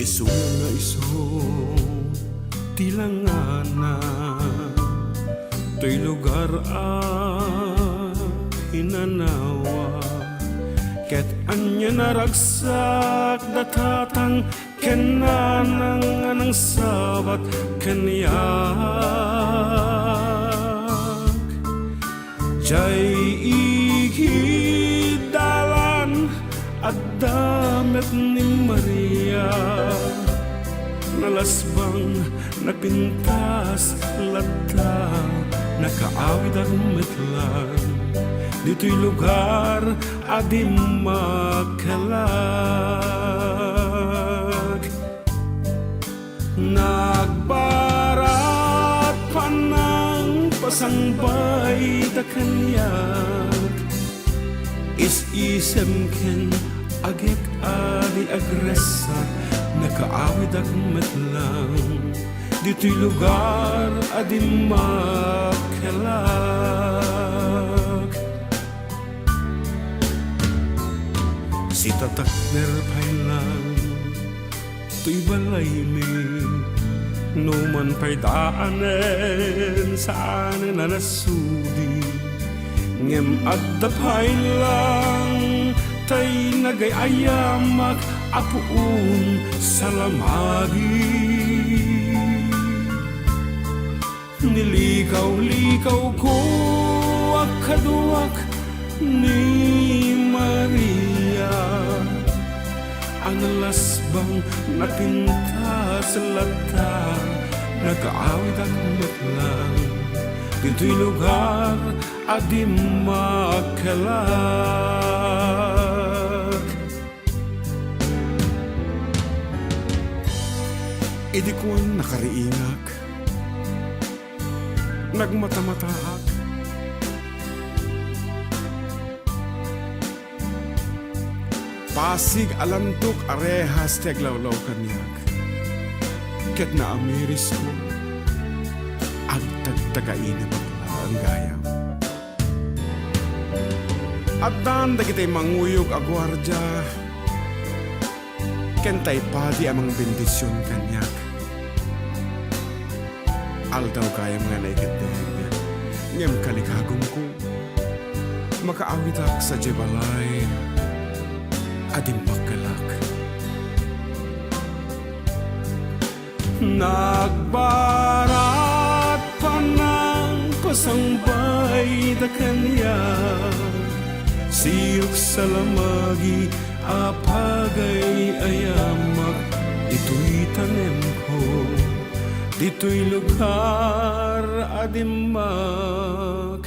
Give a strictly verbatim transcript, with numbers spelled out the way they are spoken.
Isuna nga isu ti langana, toy lugar a inanawa, ket ania naragsak da tatang ken nanang a nangsabak kaniak. Jay igid dalan, adda met ni Maria. Nalasbang, napintas latta, nakaawidak met lang ditoy lugar a dimmakkelak. Nagbarat panang pasangbay da kaniak. Is-isem ken agek a di agressa, nakaawidak met lang ditoy lugar a dimmakkelak. Sitatakder pay lang toy balaymi, no man pay daanen saanen a nasudi, ngem adda pay lang tay nagay-ayamak a puon salamagi. Nilikaw-likawko a kaduak ni Maria, a nalasbang, napintas latta, nakaawidak met lang ditoy lugar a dimmakkelak. Idi kuan, nakariingak, nagmatamataak. Pasig a lantok a rehas ti aglawlaw kaniak, ket naamirisko, agtagtagainep laeng gayam. Addan dagiti manguyog a guardia ken tay padi a mangbendision kaniak. Aldaw gayam nga naikeddeng, ngem kalikagumko, makaawidak sadiay balay a dimmakkelak. Nagbarat panang pasangbay da kaniak, siok salamagi a pagay-ayamak ditoy tanemko, ditoy lugar a dimmakkelak.